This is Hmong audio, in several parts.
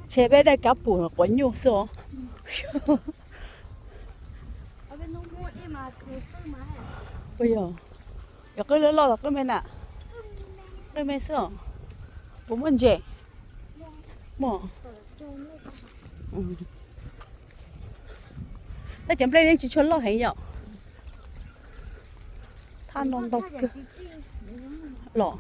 Ntshe peb daig kab pum quav nyuj xwb os. Ua yog, yog qwj loj loj los qwj me na, qwj me xwb os. Puas muaj ntses? Muaj. Tab cov nplej yeej tsis tshua loj heev yom. Thaj no ntau kawg los.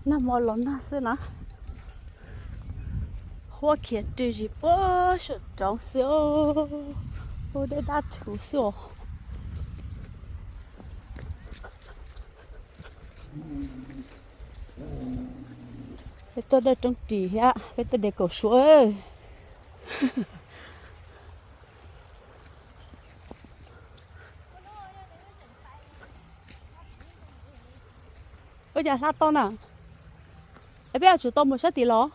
Nag hmo los nag xwb na. Huab khiav rwg zis puag saum roob xwb os. Huab dej daj thuv xwb os. Peb tuaj dej roob ris thiab peb tuaj de kaum suab. Ua cas hla tau na? Es peb yuav tsum tau mus sab tid los?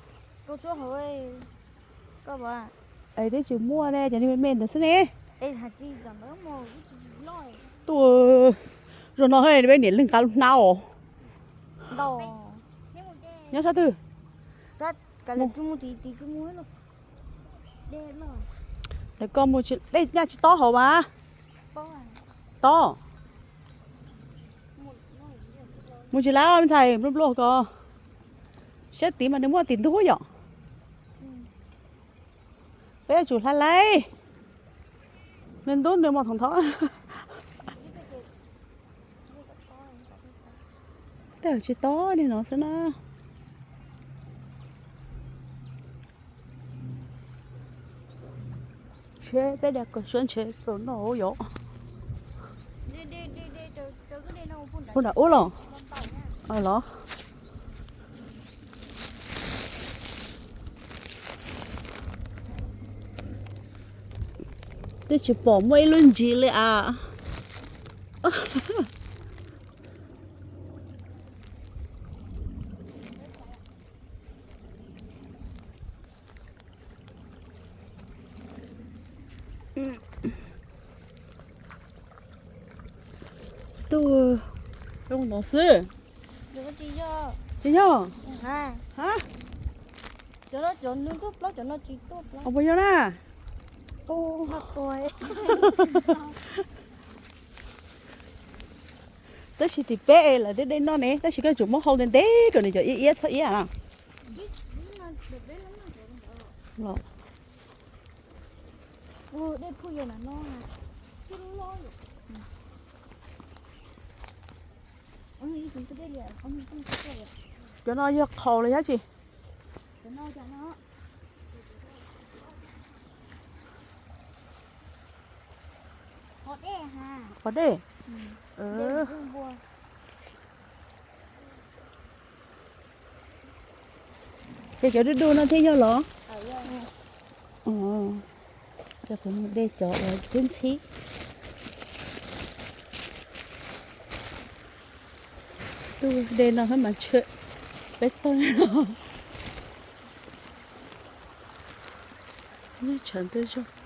Es twb tsis muaj ne, cov niag me me ntawd xwb ne. Tuaj, zaum no peb niam leej nqa lub hnab os. Nyob sab twg? Ntawm koj mus dej nyaj tsis tob hauv mas. Tob. Mus tsis laib me ntxhais, npluaj npluaj ko. Sab tid mas nws muaj tim ntug yom. Peb yuav tsum hla laib. Nws ntub nws mos thoom thov. Tej tsis tob li no xwb na. Ntshe peb de kaum suab ntshe tau noj yom. Puag nram ub los? Los. Twb tsis pom muaj ib lub ntsis li as. Tuaj zoo no xwb. Tsis yog. Ha? Puas yog na? Tab sis tim peb lawv twb de noj ne, tab sis koj tsum muab hau ntev ntev kom nws cov iab iab txhob iab na. Cov no yog qhaus los yog tsi? Qhov dej. Ces cov du du no thiaj yog los? Cov kuv mus de cov uas twb ntxhib. Tuaj de no hab mas tshwm peb tog. Nyob tshav ntuj zog kub.